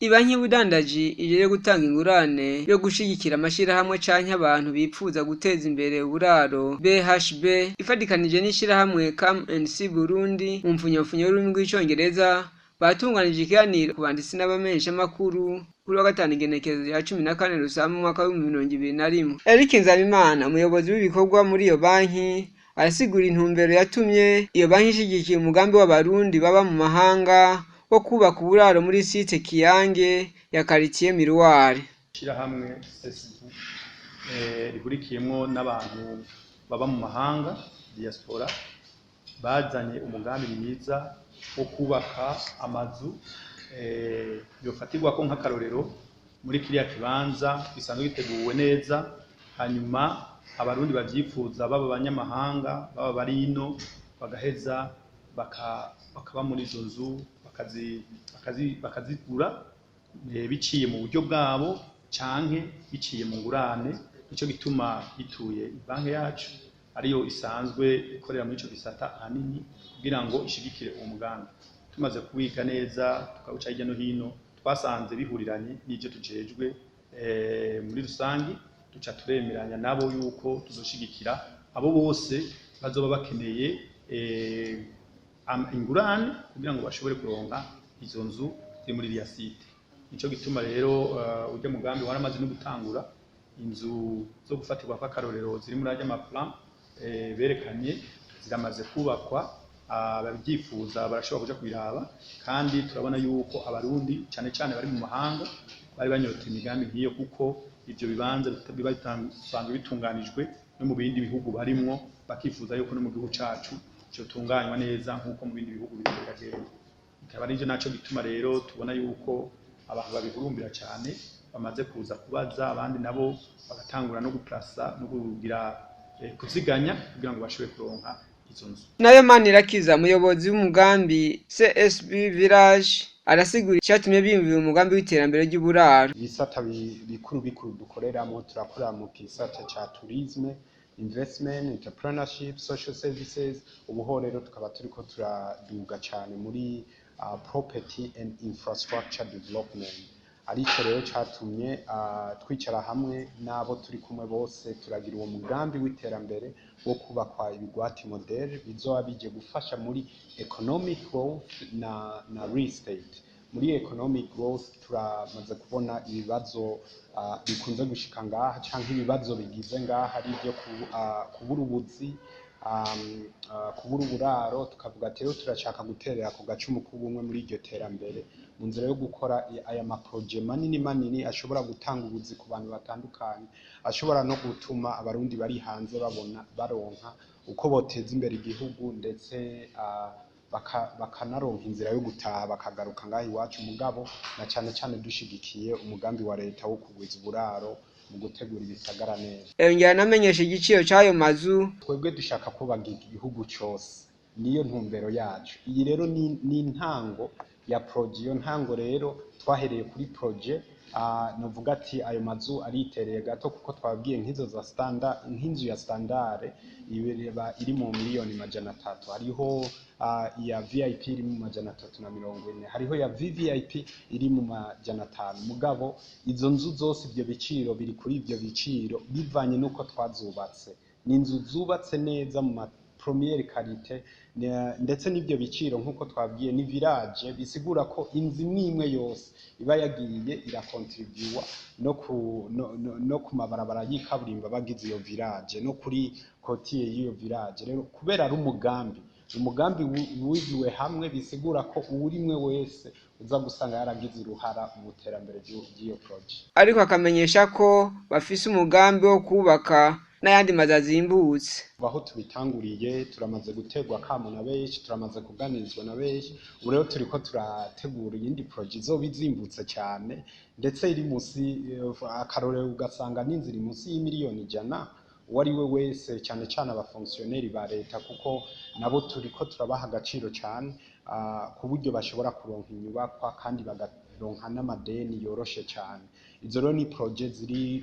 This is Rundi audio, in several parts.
Ibanki y'ubudandaji ijejwe gutanga ingurane yo gushigikira amashirahamwe canke abantu bipfuza guteza imbere uburaro, BHB, ifadikanije n'ishirahamwe Come and See Burundi mu mpfunyapfunyo y'ururimi rw'icongereza, batunganije ikiganiro ku banditsi n'abamenyeshamakuru kuri wa gatanu, igenekerezo rya 14 Rusama, umwaka w'2021. Eric Nzabimana, umuyobozi w'ibikorwa muri iyo banki, arasigura intumbero yatumye iyo banki ishigikiye umugambi w'abarundi baba mu mahanga wo kubaka uburaro muri site Kiyange ya quartier Miroir. Ishirahamwe CSV rihurikiyemwo n'abantu baba mu mahanga, diaspora, bazanye umugambi mwiza wo kubaka amazu yofatirwako nk'akarorero muri kiriya kibanza gisanzwe giteguwe neza, hanyuma abarundi bavyifuza, baba abanyamahanga, baba bari ino, bagaheza bakaba muri izo nzu, bakazigura biciye mu buryo bwabo canke biciye mu ngurane. Nico gituma bituye banki yacu, ariyo isanzwe ikorera muri ico gisata ahanini, kugira ngo ishigikire uwo mugambi. Tumaze kuwiga neza, tukawuca hirya no hino, twasanze bihuriranye n'ivyo tujejwe muri rusangi, duca turemeranya nabo yuko tuzoshigikira abo bose bazoba bakeneye ingurane kugira ngo bashobore kuronka izo nzu ziri muri iriya site. Nico gituma rero urya mugambi waramaze no gutangura. Inzu zo gufatirwa kw'akarorero ziri muri arya ma plan berekanye ziramaze kubakwa, ababyifuza barashobora kuja kubiraba. Kandi turabona yuko abarundi, cane cane bari mu mahanga, bari banyota imigambi nk'iyo, kuko ivyo bibanza biba bisanzwe bitunganijwe no mu bindi bihugu barimwo, bakifuza yuko no mu gihugu cacu cotunganywa neza nk'uko mu bindi bihugu biriko biragenda. Bikaba arivyo naco gituma rero tubona yuko abantu babihurumbira cane, bamaze kuza kubaza, abandi nabo bagatangura no guplasa no kugira kuziganya kugira ngo bashobore kuronka izo nzu. Nayo Manirakiza, umuyobozi w'umugambi CSB Village, arasigura icatumye biyumvira umugambi w'iterambere ry'uburaro. Ibisata bikuru bikuru dukoreramo, turakorera mu gisata ca tourisme, investment, entrepreneurship, social services. Ubuho rero tukaba turiko turaduga cane muri property and infrastructure development. Arico rero catumye twicara hamwe n'abo turi kumwe bose, turagira uwo mugambi w'iterambere wo kubakwa ibigwati model bizoba bije gufasha muri economic growth na real estate. Muri economic growth, turamaze kubona ibibazo bikunze gushika ngaha, canke ibibazo bigize ngaha ari ivyo kubura ubuzi, kubura uburaro. Tukavuga ati rero turashaka guterera ku gacumu k'ubumwe muri iryo terambere mu nzira yo gukora aya ma projets manini manini ashobora gutanga ubuzi ku bantu batandukanye, ashobora no gutuma abarundi bari hanze babona baronka uko boteza imbere igihugu, ndetse bakanaronka inzira yo gutaha bakagaruka ngaha iwacu. Mugabo na cane cane dushigikiye umugambi wa leta wo kugwiza uburaro mu gutegura ibisagara neza. Yongera anamenyesha igiciro c'ayo mazu. Twebwe dushaka kubaka igihugu cose, niyo ntumbero yacu. Iyi rero ni intango ya projet. Iyo ntango rero twahereye kuri projet, novuga ati ayo mazu aritereye gato, kuko twabwiye nk'izo za standard, nk'inzu ya standard iba iri mu miliyoni 300, hariho iya VIP iri mu 340, hariho ya VVIP iri mu 500. Mugabo izo nzu zose, ivyo biciro biri kuri ivyo biciro bivanye n'uko twazubatse. Ni inzu zubatse neza mu ma première qualité, ndetse n'ibyo biciro, nk'uko twabwiye, ni village, bisigura ko inzu imwe imwe yose iba yagiye irakontribuwa no ku mabarabara y'ikaburimbo abagize iyo village no kuri côtier y'iyo village. Rero kubera ari umugambi wigiwe hamwe, bisigura ko uwurimwe wese uza gusanga yaragize uruhara mu iterambere ry'iyo projet. Ariko akamenyesha ko bafise umugambi wo kubaka n'ayandi mazu azimbutse. Kuva aho tubitanguriye, turamaze guterwa akamo na benshi, turamaze kuganirizwa na benshi. Ubu rero turiko turategura iyindi projet izoba izimbutse cyane, ndetse iri munsi, akarorero ugasanga n'inzu iri munsi y'imiliyoni 100, uwo ari we wese, cyane cyane abafonctionnaires ba leta, kuko nabo turiko turabaha agaciro cyane, ku buryo bashobora kuronka inyubakwa kandi bagaronka n'amadeni yoroshe cyane. Izo rero ni projet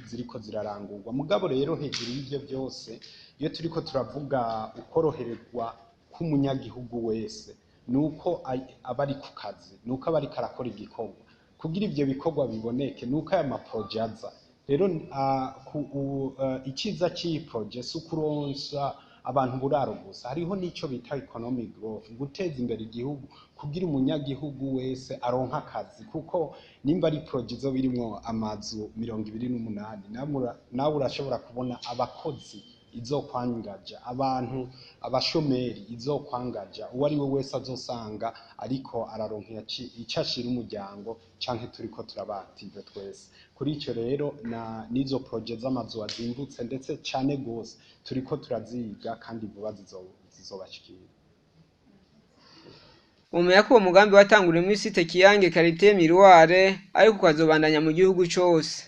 ziriko zirarangurwa. Mugabo rero hejuru y'ivyo byose, iyo turiko turavuga ukorohererwa k'umunyagihugu wese, nuko aba ari ku kazi, nuko aba ariko arakora igikorwa. Kugira ivyo bikorwa biboneke nuko aya ma projets aza. Rero iciza c'iyi projet si ukuronsa abantu uburaro gusa, hariho n'ico bita economic growth, guteza imbere igihugu kugira umunyagihugu wese aronke akazi, kuko nimba ari projet izoba irimwo amazu 28, nawe urashobora kubona abakozi izokwangaja, abantu abashomeri izokwangaja, uwo ari we wese azosanga ariko araronka ico ashira umuryango, canke turiko turaba active twese. Kuri ico rero na n'izo projet z'amazu azimbutse ndetse cane gose turiko turaziga, kandi vuba zizobashikira. Mumenya ko uwo mugambi watanguriye muri site Kiyange, quartier Miroir, ariko ukazobandanya mu gihugu cose.